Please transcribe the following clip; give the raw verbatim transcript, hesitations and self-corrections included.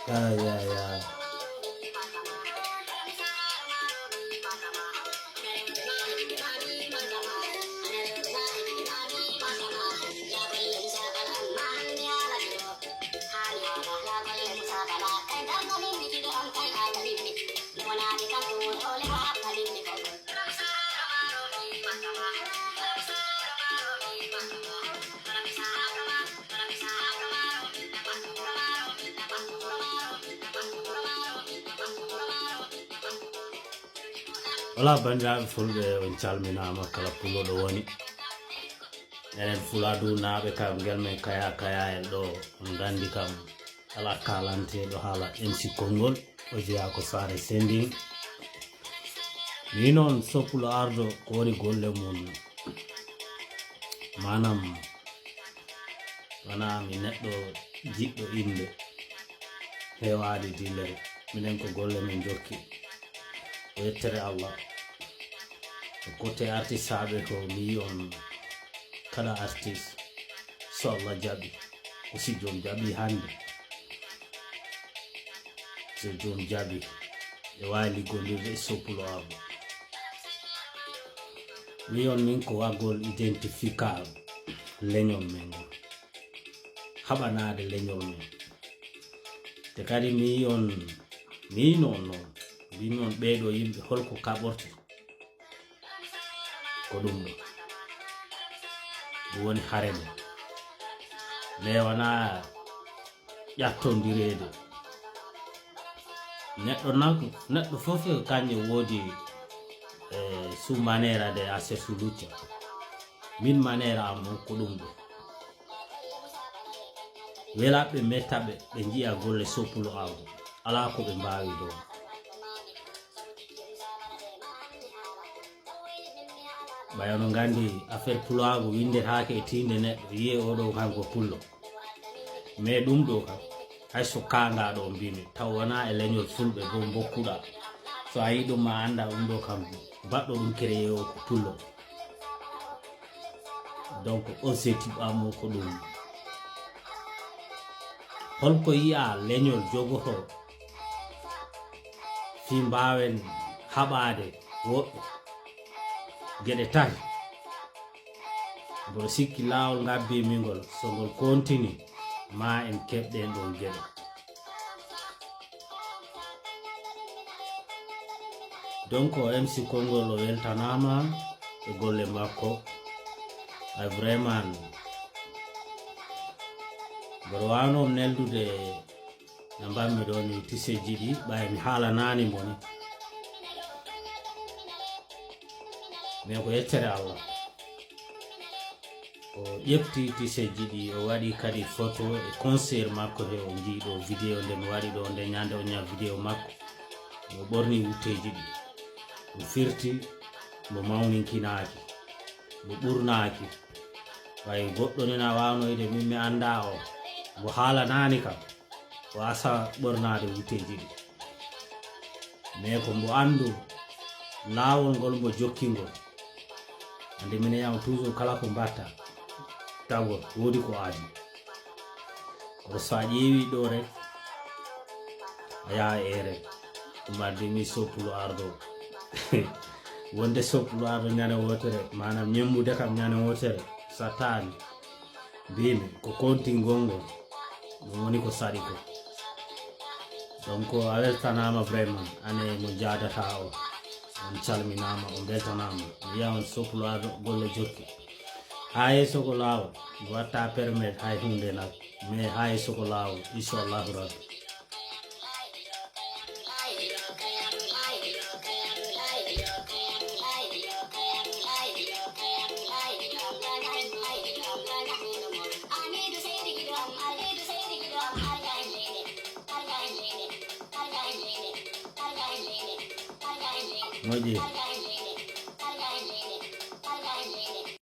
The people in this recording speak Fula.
Ay, ay, ay. Wala, banndiraaɓe fulɓe, on calminaama kala pullo ɗo woni. Enen Fuladu naaɓe kam, ngel men kaya kaya en ɗo, on nganndi kam, alaa kaalanteeɗo haala M C Konngol, o jeyaa ko Saare Sending. Ni noon, Soppulo Ardo, ko woni golle mum? Maanaam, wonaa mi neɗɗo jiɗɗo innde, heewaade dillere. Minen ko golle men njokki. Ko yettere Allah. Ko côté artistaaɓe ko, mi yi'i on kala artiste, so Allah jaɓi, ko si joom jaɓi hannde. So joom jaɓi, e waawi liggondirde e Soppulo Ardo. Mi on min ko waggol identifical leñol men ngol. Haɓanaade leñol men. Te kadi mi on, mi noon noon, mbimi on ɓeeɗo yimɓe holko kaɓorte? Ko ɗum ɗo. Ɗum woni hare men. Mais wonaa ƴattondireede. Neɗɗo nan-, neɗɗo fof e kañƴe woodi, eh, su maniera de hacer su lucha. Min maniera am on ko ɗum ɗo. Welaɓe mettaɓe, ɓe njiya golle Soppulo Ardo. Alaa ko ɓe mbaawi ɗoon. Ɓay onon nganndi affaire pulaagu winndetaake e tiinde neɗɗo, yiye oo ɗoo kam ko pullo. Mais ɗum ɗoo kam, hay so kaangaa ɗoo mbimi, taw wonaa e leñol fulɓe goo mbokkuɗaa. So a yiɗum ma annda ɗum ɗoo kam, baɗɗo ɗum créé o ko pullo. Donc, objectif am o ko ɗum. Holko yiya leñol jogoto fii mbaawen haɓaade woɓɓe geɗe tati? Mboɗo sikki laawol ngabbii mi ngol, so ngol kontini, ma en keɓ ɗeen ɗoon geɗe. Donc, M C Konngol o weltanaama e golle makko. Ay, vraiment, mboɗo waawno neldude no mbaɗmi ɗoo ni tiseeji ɗi, ɓay mi haalanaani mo ni. Mais ko yettere Allah. O ƴefti tiseeji ɗi, o waɗi kadi photo e concert makko he, o njii ɗo vidéo nde mi waɗi ɗo nde ñande o ña vidéo makko. Mo ɓorni wutteeji ɗi. Mo firti, mo mawninkinaaki, mo ɓurnaaki. Ɓay goɗɗo ni na waawno ide min mi annda o. Mo haalanaani kam. O asa ɓornaade wutteeji ɗi. Mais ko mbo anndu laawol ngol mbo jokki ngol. Ande minen yam toujours kala ko mbatta, tago woodi ko aadi. Kono so a ƴeewi ɗo rek, a yaha e ere. Ɗum addi mi Soppulo Ardo. Wonde Soppulo Ardo ñande wootere, maanaam ñemmude kam ñande wootere, sattaani. Mbimi, ko kontingol ngol, ɗum woni ko saɗi ko. Donc, a weltanaama vraiment, ane mo jaadata o. On calminaama, on mbeltanaama. Mi wiya on Soppulo Ardo golle jokki. Haa yeeso ko laawol, mi watta permet hay huunde nak. Mais haa yeeso ko laawol, inchallahu rabbi. Moƴƴi.